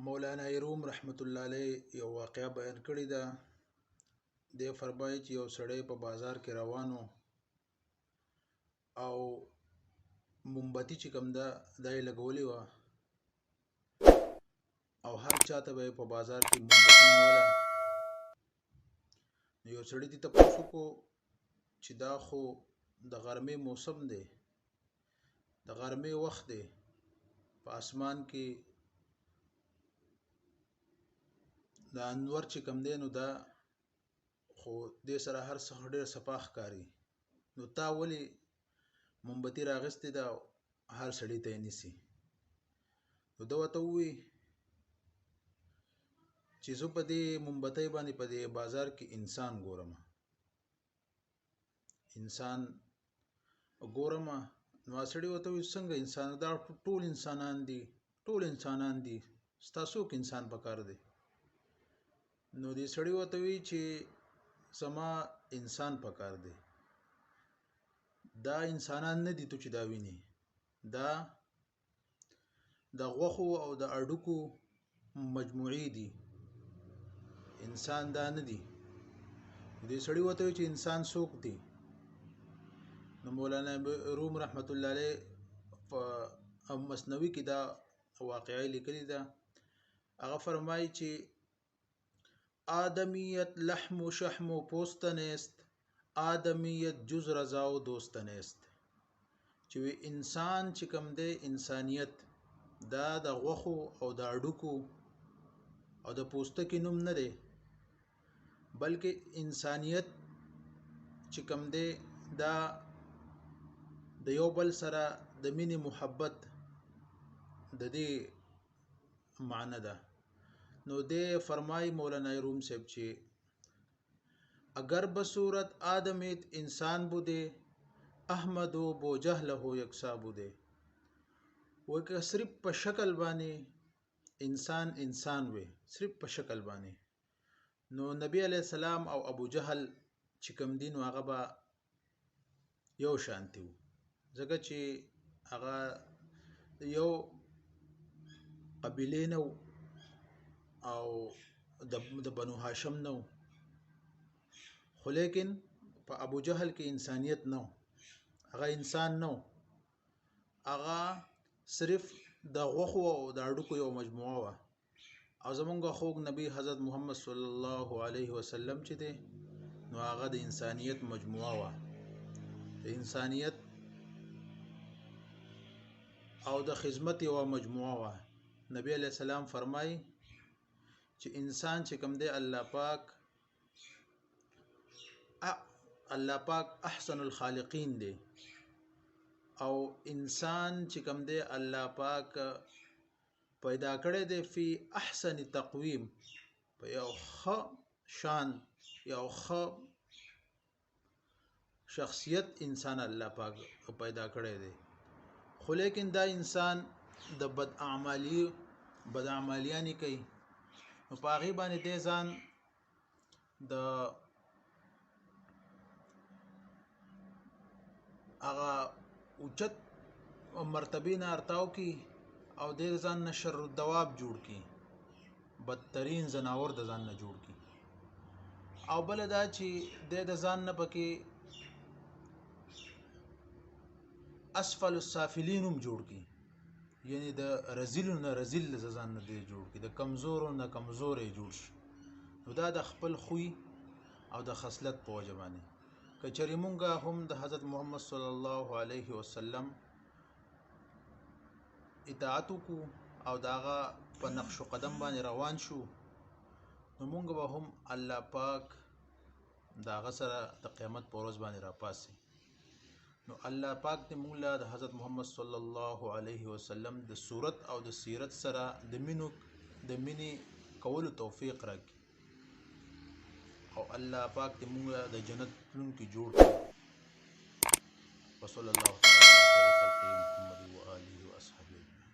مولانا روم رحمت الله علیه یو واقعه بیان کړې ده. دی فرمایي چې یو سړی په بازار کې روانو او مومبتي چې کوم ده دا یې لګولې وه او هر چاته به یې په بازار کې مومبتي نیوله. نو یو سړي دې تپوس وکړو چې دا خو د غرمې موسم دی، د غرمې وخت دی، په اسمان کې د انور چې کوم دی نو دا خو دې سره هر څه ډېر صفا ښکاري، نو تا ولې مومبتي راغستې ده هر سړي ته یې نیسي؟ نو ده ورته وویل چې زه په دې مومبتۍ باندې په دې بازار کې انسان ګورم، انسان ګورم. نو سړي ورته وویل څنګه انسان؟ دا ټول انسانان دي، ټول انسانان دي، ستا څوک انسان پکار دی؟ نو دې سړي ورته وویل چې زما انسان پکار دی، دا انسانان نه دي ته چې دا ویني، دا د غوښو او د هډوکو مجموعې دي، انسان دا نه دي. دې سړي ورته وویل چې انسان څوک دی؟ نو مولانا روم رحمت الله علیه په مثنوي کې دا واقعه لیکلې ده. هغه فرمایي چې آدمیت لحم و شحم و پوست نیست، آدمیت جز رضا و دوست نیست. چې وی انسان چې کوم دی، انسانیت دا د غوښو او د هډوکو او د پوستکي نوم نه دی، بلکې انسانیت چې کوم دی دا د یو بل سره د مینې محبت د دې معنی ده. نو دی فرمای مولانا روم صاحب چې اگر بصورت آدمیت انسان بوده، احمد و بو جهل هو یکسا بوده. وایي که صرف په شکل باندې انسان انسان وي، صرف په شکل باندې، نو نبی علیه السلام او ابو جهل چې کوم دي نو هغه به یو شانتي وو، ځکه چې هغه یو قبیلې نه او د بنو هاشم نه وو، خو لیکن په ابو جهل کې انسانیت نه، هغه انسان نه، هغه صرف د غوښو او د هډوکو یو مجموعه وه. او زمونږ خوږ نبی حضرت محمد صلی الله علیه وسلم چې دی نو هغه د انسانیت مجموعه وه، د انسانیت او د خدمت یوه مجموعه وه. نبی علیه السلام فرمایي چې انسان چې کوم دی الله پاک الله پاک احسن الخالقین دی، او انسان چې کوم دی الله پاک پیدا کړی دی فی احسن تقویم، په یو ښه شان یو ښه شخصیت انسان الله پاک پیدا کړی دی. خو لیکن دا انسان د بد اعمالی بد اعمالیانې کوي، نو په هغې باندې دی ځان د هغه اوچت مرتبې نه ارتاو کی او د ځان نه شر الدواب جوړ کی، بدترین ځناور د ځان نه جوړ کی. او بل دا چې د ځان نه پکې اسفل السافلین هم جوړ کی، یعنی د رزیلو نه رزیل د ځان نه دی جوړ کی، د کمزورو نه کمزورې جوړ شي. نو دا د خپل خوی او د خصلت په وجه باندې که چېرې مونږ هم د حضرت محمد صلی الله علیه وسلم اطاعت وکړو او د هغه په نقش و قدم باندې روان شو، نو مونږ به هم الله پاک د هغه سره د قیامت په ورځ باندې راپاسي. نو الله پاک دې مونږ له د حضرت محمد صلی الله علیه وسلم د صورت او د سیرت سره د مینې کولو توفیق راکړي، او الله پاک دې مونږ له د جنت تلونکي جوړ کړي. وصلی الله تعالی علی خیر خلقه محمد و آله و اصحابه اجمعین.